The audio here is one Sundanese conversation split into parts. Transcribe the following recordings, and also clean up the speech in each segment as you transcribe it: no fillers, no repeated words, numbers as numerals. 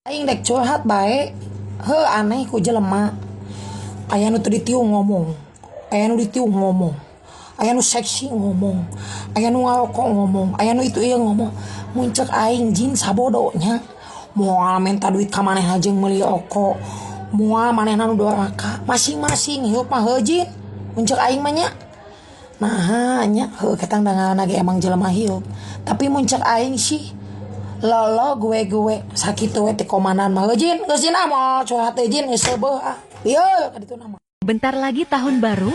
Aing dek curhat bae, heuh aneh ku jelema. Aya nu teu ditiung ngomong, aya nu ditiung ngomong, aya nu seksi ngomong, aya nu ngarokok ngomong, aya nu itu ieu ngomong. Mun cek aing jin sabodo nya. Moal menta duit ka manehna jeung meuli rokok, moal manehna nu doraka. Masing-masing hirup mah heuh jin. Mun cek aing mah nya. Naha nya heuh ketang da ngaranna ge emang jelema hirup. Tapi mun cek aing sih lolo gue sakitu we ti komandan mah heuh jin, geus jin ah moal curhat teh jin geus seubeuh ah. Ieu ka ditu na mah. Bentar lagi tahun baru,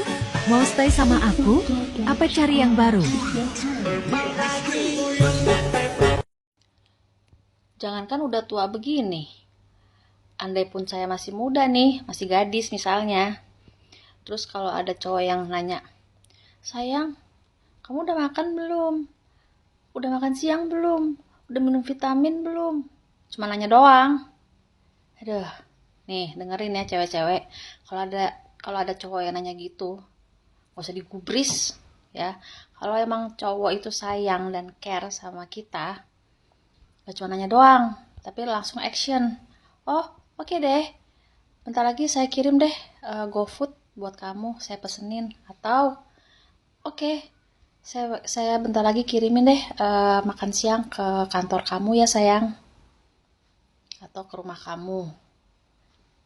mau stay sama aku? Apa cari yang baru? Jangankan udah tua begini, andai pun saya masih muda nih, masih gadis misalnya. Terus kalau ada cowok yang nanya, sayang, kamu udah makan belum? Udah makan siang belum? Udah minum vitamin belum? Cuma nanya doang. Aduh, nih dengerin ya cewek-cewek. Kalau ada cowok yang nanya gitu, gak usah digubris ya. Kalau emang cowok itu sayang dan care sama kita, gak cuma nanya doang, tapi langsung action. Oh, oke deh. Bentar lagi saya kirim deh GoFood buat kamu, saya pesenin. Atau oke, saya bentar lagi kirimin deh makan siang ke kantor kamu ya sayang. Atau ke rumah kamu.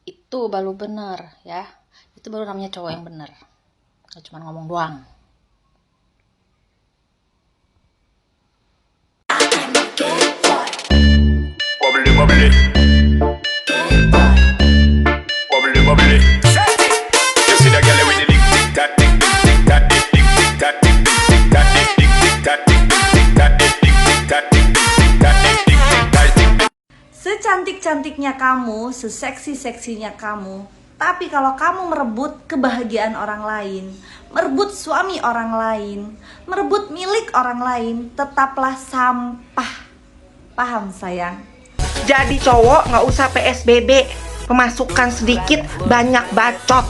Itu baru bener ya. Itu baru namanya cowok yang bener. Gak cuma ngomong doang. Bubbly, bubbly. Bubbly, bubbly. You see that girl with the tick, tick, tack, tick, tick, tack, tick, tick, tack, tick, tick, tack, tick, tick, tack, tick, tick, tack, tick, tick, tack, tick, tick, tack, tick, tick, tack, tick. Secantik-cantiknya kamu, seseksi-seksinya kamu, tapi kalau kamu merebut kebahagiaan orang lain, merebut suami orang lain, merebut milik orang lain, tetaplah sampah. Paham sayang? Jadi cowok nggak usah PSBB, pemasukan sedikit, banyak bacot.